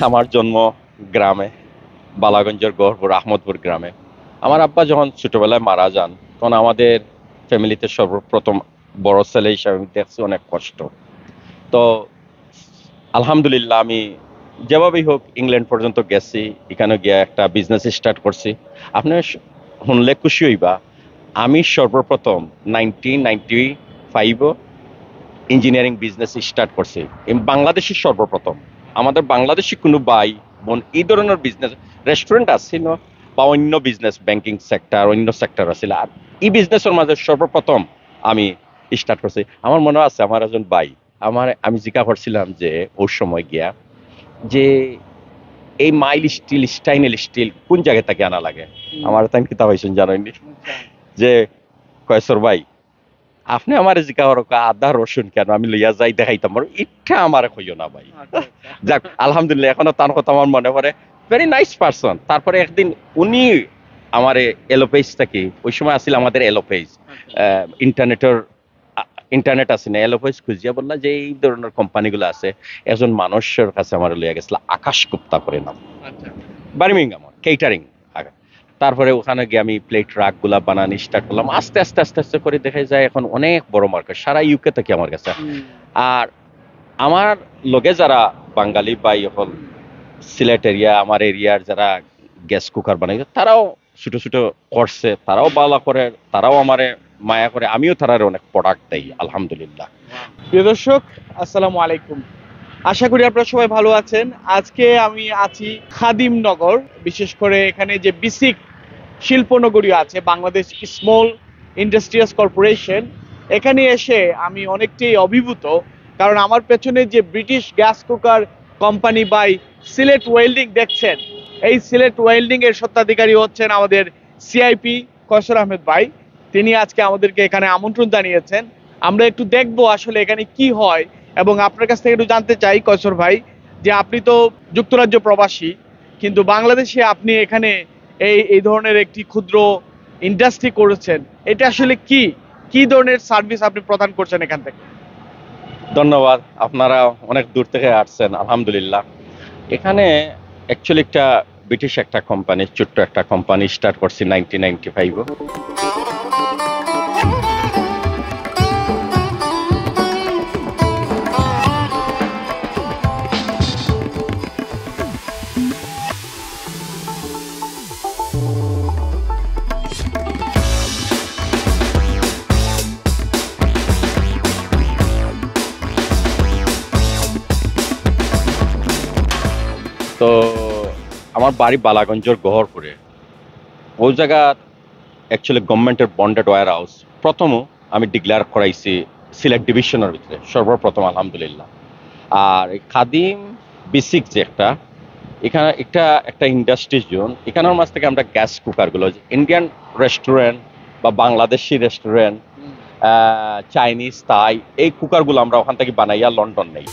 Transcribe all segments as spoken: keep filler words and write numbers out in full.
আমার জন্ম গ্রামে, বালাগঞ্জের গহরপুর আহমদপুর গ্রামে। আমার আব্বা যখন ছোটবেলায় মারা যান, তখন আমাদের ফ্যামিলিতে সর্বপ্রথম বড় ছেলে হিসাবে আমি দেখছি অনেক কষ্ট। তো আলহামদুলিল্লাহ, আমি যেভাবেই হোক ইংল্যান্ড পর্যন্ত গেছি, এখানে গিয়ে একটা বিজনেস স্টার্ট করছি। আপনি শ- শুনলে খুশি হইবা, আমি সর্বপ্রথম নাইনটিন নাইনটি ফাইভও ইঞ্জিনিয়ারিং বিজনেস স্টার্ট করছি। এম, বাংলাদেশে সর্বপ্রথম। আমাদের বাংলাদেশি কোনো ভাই বোন এই ধরনের বিজনেস, রেস্টুরেন্ট আছিল বা অন্য বিজনেস, ব্যাংকিং সেক্টর, অন্য সেক্টর আছিল, আর এই বিজনেসের মাঝে সর্বপ্রথম আমি স্টার্ট করছি। আমার মনে আছে, আমার একজন ভাই, আমার, আমি জিজ্ঞাসা করছিলাম যে ওই সময় গিয়া যে এই মাইল স্টিল, স্টাইনলেস স্টিল কোন জায়গা থেকে আনা লাগে? আমার তাই কিতা পাইছেন জানেননি? যে কয়েসর ভাই, আপনি আমার জিজ্ঞাসা করো, আদা রসুন কেন আমি লইয়া যাই দেখাইতাম পারো, এটা আমার কইও না ভাই। যাক, আলহামদুলিল্লাহ, এখনো তার কথা আমার মনে পড়ে। Very nice person. তারপরে একদিন উনি আমারে এলোপেজ থাকি, ওই সময় আছিল আমাদের এলোপেজ, ইন্টারনেটের ইন্টারনেট আছে না, এলোপেজ খুঁজিয়া বললা যে এই ধরনের কোম্পানিগুলো আছে। একজন মানুষের কাছে আমার লইয়া গেছিল, আকাশ গুপ্তা করে নাম, বার্মিংহাম, কেটারিং। তারপরে ওখানে গিয়ে আমি প্লেট রাগগুলা বানানি স্টার্ট করলাম। আস্তে আস্তে আস্তে আস্তে করে দেখা যায় এখন অনেক বড় মার্কেট, সারা ইউকে থাকি আমার কাছে। আর আমার লগে যারা বাঙালি ভাই অকল, সিলেট এরিয়া, আমার এরিয়ার যারা গ্যাস কুকার বানাই, তারাও ছোট ছোট করছে, তারাও ভালা করে, তারাও আমারে মায়া করে, আমিও তারারে অনেক প্রোডাক্ট দেই আলহামদুলিল্লাহ। প্রিয় দর্শক, আসসালামু আলাইকুম। আশা করি আপনারা সবাই ভালো আছেন। আজকে আমি আছি খাদিমনগর, বিশেষ করে এখানে যে বিসিক শিল্পনগরী আছে, বাংলাদেশ স্মল ইন্ডাস্ট্রিয়াস কর্পোরেশন, এখানে এসে আমি অনেকটাই অভিভূত, কারণ আমার পেছনে যে British gas cooker company by Sylhet welding দেখছেন, এই সিলেট ওয়েল্ডিং এর স্বত্বাধিকারী হচ্ছেন আমাদের সিআইপি কয়সর আহমেদ ভাই। তিনি আজকে আমাদেরকে এখানে আমন্ত্রণ জানিয়েছেন। আমরা একটু দেখব আসলে এখানে কি হয়, এবং আপনার কাছ থেকে একটু জানতে চাই কয়সর ভাই, যে আপনি তো যুক্তরাজ্য প্রবাসী, কিন্তু বাংলাদেশে আপনি এখানে এই এই ধরনের একটি ক্ষুদ্র ইন্ডাস্ট্রি করেছেন, এটা আসলে কি, কি ধরনের সার্ভিস আপনি প্রদান করছেন এখান থেকে? ধন্যবাদ। আপনারা অনেক দূর থেকে আসছেন, আলহামদুলিল্লাহ। এখানে অ্যাকচুয়ালি একটা ব্রিটিশ একটা কোম্পানি, ছোট্ট একটা কোম্পানি স্টার্ট করছি নাইনটিন নাইনটি ফাইভও। তো আমার বাড়ি বালাগঞ্জর গহরপুরে। ওই জায়গা অ্যাকচুয়ালি গভর্নমেন্টের বন্ডেড ওয়্যার হাউস প্রথমও আমি ডিক্লেয়ার করাইছি সিলেট ডিভিশনের ভিতরে সর্বপ্রথম, আলহামদুলিল্লাহ। আর এই খাদিম বিসিক যে একটা, এখানে একটা একটা ইন্ডাস্ট্রি জোন, এখানের মাঝ থেকে আমরা গ্যাস কুকারগুলো, ইন্ডিয়ান রেস্টুরেন্ট বা বাংলাদেশি রেস্টুরেন্ট, চাইনিজ, থাই, এই কুকারগুলো আমরা ওখান থেকে বানাইয়া লন্ডন নেই।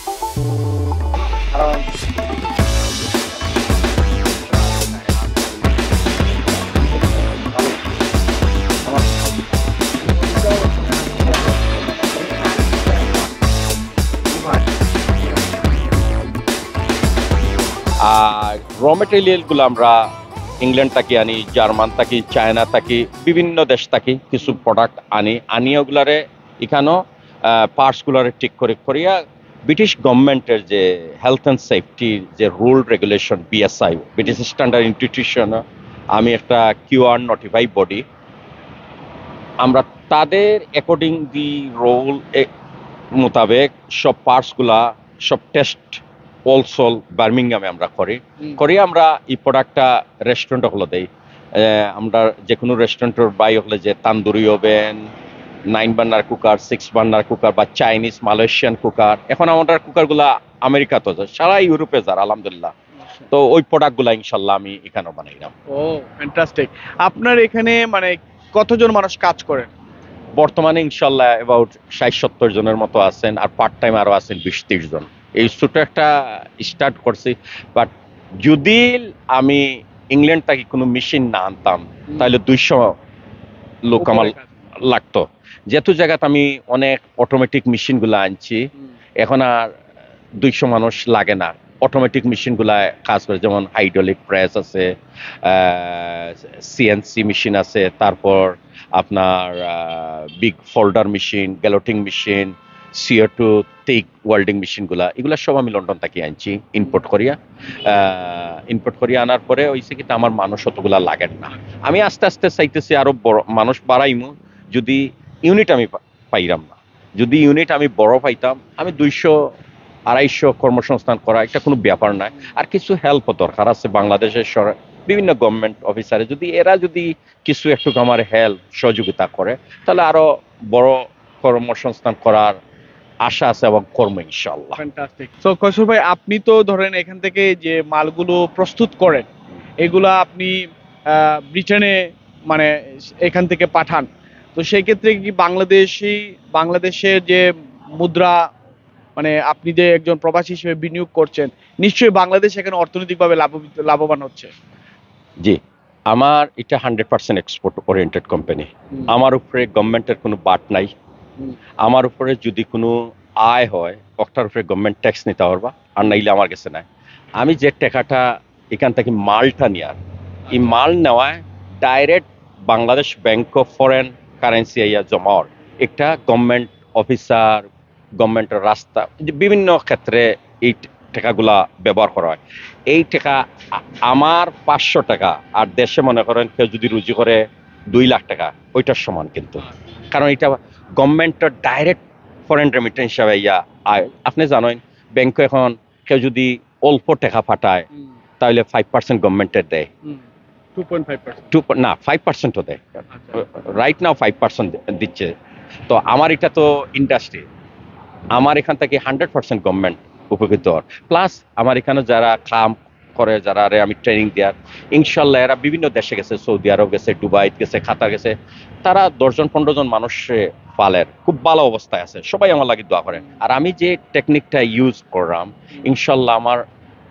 আর র মেটেরিয়ালগুলো আমরা ইংল্যান্ড থাকি আনি, জার্মান থাকি, চায়না থাকি, বিভিন্ন দেশ থাকি কিছু প্রোডাক্ট আনি, আনি ওগুলারে এখানো পার্টসগুলারে ঠিক করে করিয়া ব্রিটিশ গভর্নমেন্টের যে হেলথ অ্যান্ড সেফটির যে rule regulation, BSI, British standard institution, আমি একটা কিউআর নোটিফাই বডি, আমরা তাদের অ্যাকর্ডিং দি রুল মোতাবেক সব পার্টসগুলা, সব টেস্ট অলসল বার্মিংহামে আমরা করি। করি আমরা এই প্রোডাক্টটা রেস্টুরেন্ট হলো দেই। আমরা যে কোনো রেস্টুরেন্টের বাই হলে যে tandoori oven, nine burner cooker, six burner cooker বা চাইনিজ, মালয়েশিয়ান কুকার, এখন আমাদের কুকারগুলা আমেরিকাত যায়, সারা ইউরোপে যায়, আলহামদুলিল্লাহ। তো ওই প্রোডাক্টগুলা ইনশাল্লাহ আমি এখানেও বানাইলাম। ও, ফ্যান্টাস্টিক। আপনার এখানে মানে কতজন মানুষ কাজ করেন? বর্তমানে ইনশাল্লাহ অ্যাবাউট ষাট সত্তর জনের মতো আছেন, আর পার্ট টাইম আরো আছেন বিশ তিরিশ জন। এই ছোট একটা স্টার্ট করছি, বাট যদি আমি ইংল্যান্ড থেকে কোনো মেশিন না আনতাম, তাহলে দুইশো লোক আমার লাগতো। যেহেতু জায়গাতে আমি অনেক অটোমেটিক মেশিনগুলো আনছি, এখন আর দুইশো মানুষ লাগে না। অটোমেটিক মেশিনগুলা কাজ করে, যেমন হাইড্রোলিক প্রেস আছে, সিএনসি মেশিন আছে, তারপর আপনার big folder machine, guillotine machine, CO two TIG welding মেশিনগুলা, এগুলা সব আমি লন্ডন থাকি আনছি ইম্পোর্ট করিয়া। ইম্পোর্ট করিয়া আনার পরে হইছে কি, তা আমার মানুষ অতগুলা লাগে না। আমি আস্তে আস্তে চাইতেছি আরো বড় মানুষ বাড়াইমু, যদি ইউনিট আমি পা- পাইরাম না। যদি ইউনিট আমি বড় পাইতাম, আমি দুইশো আড়াইশো কর্মসংস্থান করা, এটা কোনো ব্যাপার নয়। আর কিছু হেল্প দরকার আছে বাংলাদেশের সর- বিভিন্ন গভর্নমেন্ট অফিসারে, যদি এরা যদি কিছু একটু আমার হেল্প সহযোগিতা করে, তাহলে আরো বড় কর্মসংস্থান করার আশা আছে এবং কর্ম ইনশাআল্লাহ। ফ্যান্টাস্টিক। তো কয়সর ভাই, আপনি তো ধরেন এখান থেকে যে মালগুলো প্রস্তুত করেন, এগুলা আপনি আহ, ব্রিটেনে, মানে, এখান থেকে পাঠান। তো সেই ক্ষেত্রে কি বাংলাদেশি বাংলাদেশের যে মুদ্রা, মানে, আপনি যে একজন প্রবাসী হিসেবে বিনিয়োগ করছেন, নিশ্চয়ই বাংলাদেশ এখানে অর্থনৈতিকভাবে লাভ লাভবান হচ্ছে। জি, আমার এটা hundred percent export oriented company. আমার উপরে গভর্নমেন্টের কোনো বাট নাই। আমার উপরে যদি কোনো আয় হয়, ওটার উপরে গভর্নমেন্ট ট্যাক্স নিতে পারবা, আর নাইলে আমার গেছে নাই। আমি যে টাকাটা এখান থেকে মালটা নিয়ার, এই মাল নেওয়ায় direct Bangladesh bank of foreign currency আইয়া জমা অর। একটা গভর্নমেন্ট অফিসার, গভর্নমেন্টের রাস্তা, যে বিভিন্ন ক্ষেত্রে এই টাকাগুলা ব্যবহার করা হয়। এই টাকা আ- আমার পাঁচশো টাকা, আর দেশে মনে করেন কেউ যদি রুজি করে দুই লাখ টাকা, ওইটার সমান কিন্তু। কারণ এটা গভর্নমেন্টের ডাইরেক্ট ফরেন রেমিটেন্স হিসাবে ইয়া আয়। আপনি জানেন, ব্যাংকে এখন কেউ যদি অল্প টাকা পাঠায়, তাহলে ফাইভ পার্সেন্ট গভর্নমেন্টে দেয়। Two point five percent. Two না, ফাইভ পার্সেন্টও দেয়। রাইট নাও ফাইভ পার্সেন্ট দিচ্ছে। তো আমার এটা তো ইন্ডাস্ট্রি, আমার এখান থেকে হান্ড্রেড পার্সেন্ট গভর্নমেন্ট উপকৃত হওয়ার। প্লাস আমার এখানে যারা কাম করে, যারা রে আমি ট্রেনিং দেওয়ার, ইনশাল্লাহ এরা বিভিন্ন দেশে গেছে, সৌদি আরব গেছে, দুবাই গেছে, কাতার গেছে, তারা দশ জন পনেরো জন মানুষে পালের, খুব ভালো অবস্থায় আছে, সবাই আমার লাগি দোয়া করেন। আর আমি যে টেকনিকটা ইউজ করলাম, ইনশাল্লাহ আমার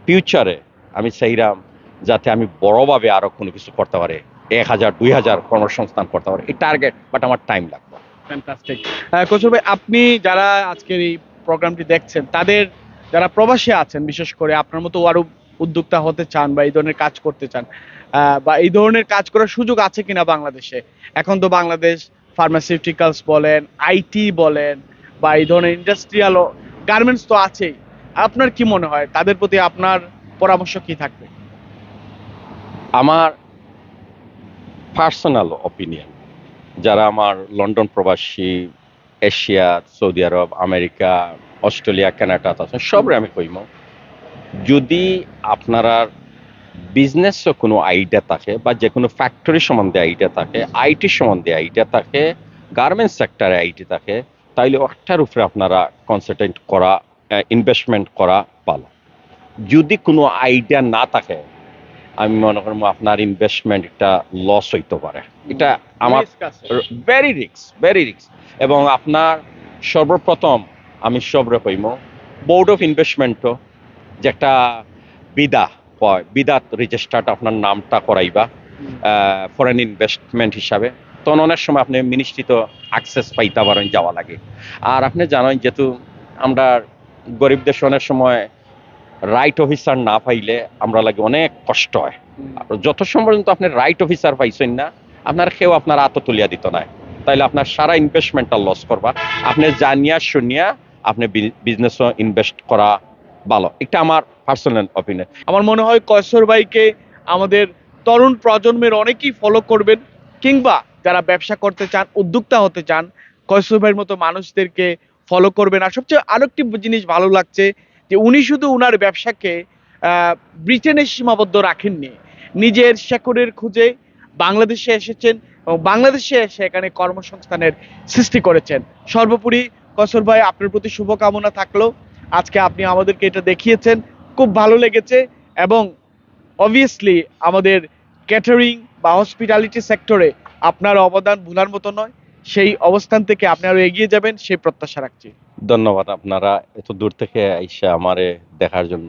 ফিউচারে আমি চাইরাম যাতে আমি বড়ভাবে আরো কোনো কিছু করতে পারি, এক হাজার দুই হাজার কর্মসংস্থান করতে পারি, এই টার্গেট। বাট আমার টাইম লাগবে। ফ্যান্টাস্টিক। কসর ভাই, আপনি যারা আজকের এই প্রোগ্রামটি দেখছেন, তাদের, যারা প্রবাসী আছেন, বিশেষ করে আপনার মতো আরো উদ্যোক্তা হতে চান বা এই ধরনের কাজ করতে চান, আহ, বা এই ধরনের কাজ করার সুযোগ আছে কিনা বাংলাদেশে? এখন তো বাংলাদেশ ফার্মাসিউটিক্যালস বলেন, আইটি বলেন, বা এই ধরনের ইন্ডাস্ট্রিয়াল গার্মেন্টস তো আছেই। আপনার কি মনে হয়, তাদের প্রতি আপনার পরামর্শ কি থাকবে? আমার পার্সোনাল অপিনিয়ন, যারা আমার লন্ডন প্রবাসী, এশিয়া, সৌদি আরব, আমেরিকা, অস্ট্রেলিয়া, কানাডা আছেন, সবরে আমি কইমু, যদি আপনারার বিজনেসও কোনো আইডিয়া থাকে বা যে কোনো ফ্যাক্টরি সম্বন্ধে আইডিয়া থাকে, আইটি সম্বন্ধে আইডিয়া থাকে, গার্মেন্টস সেক্টরে আইটি থাকে, তাইলে ওটার উপরে আপনারা কনসেন্ট্রেট করা, ইনভেস্টমেন্ট করা ভালো। যদি কোনো আইডিয়া না থাকে, আমি মনে করি আপনার ইনভেস্টমেন্ট একটা লস হইতে পারে। এটা আমার ভেরি রিস্ক, ভেরি রিস্ক। এবং আপনার সর্বপ্রথম আমি সবরে কইমু, বোর্ড অফ ইনভেস্টমেন্টও যে একটা বিদা হয়, বিদাত রেজিস্টার্ড আপনার নামটা করাইবা ফরেন ইনভেস্টমেন্ট হিসাবে। তখন অনেক সময় আপনি মিনিস্ট্রি তো অ্যাক্সেস পাইতে পারেন যাওয়া লাগে। আর আপনি জানেন, যেহেতু আমরা গরিব দেশে অনেক সময় রাইট অফিসার না পাইলে আমরা লাগে অনেক কষ্ট হয়। আর যত সময় পর্যন্ত আপনি রাইট অফিসার পাইছেন না, আপনার কেউ আপনার আতো তুলিয়া দিত নাই, তাইলে আপনার সারা ইনভেস্টমেন্টটা লস করবা। আপনি জানিয়া শুনিয়া আপনি বিজনেসও ইনভেস্ট করা ভালো। এটা আমার পার্সোনাল অপিনিয়ন। আমার মনে হয় কয়সর ভাইকে আমাদের তরুণ প্রজন্মের অনেকেই ফলো করবেন, কিংবা যারা ব্যবসা করতে চান, উদ্যোক্তা হতে চান, কয়সর ভাইয়ের মতো মানুষদেরকে ফলো করবেন। আর সবচেয়ে আরেকটি জিনিস ভালো লাগছে যে উনি শুধু উনার ব্যবসাকে আহ, ব্রিটেনে সীমাবদ্ধ রাখেননি, নিজের শেকড়ের খোঁজে বাংলাদেশে এসেছেন এবং বাংলাদেশে এসে এখানে কর্মসংস্থানের সৃষ্টি করেছেন। সর্বোপরি কসর ভাই, আপনার প্রতি শুভকামনা থাকলো। আজকে আপনি আমাদেরকে এটা দেখিয়েছেন, খুব ভালো লেগেছে। এবং অবভিয়াসলি আমাদের ক্যাটারিং বা হসপিটালিটি সেক্টরে আপনার অবদান ভুলার মতো নয়। সেই অবস্থান থেকে আপনি আরো এগিয়ে যাবেন, সেই প্রত্যাশা রাখছি। ধন্যবাদ আপনারা এত দূর থেকে এসে আমারে দেখার জন্য।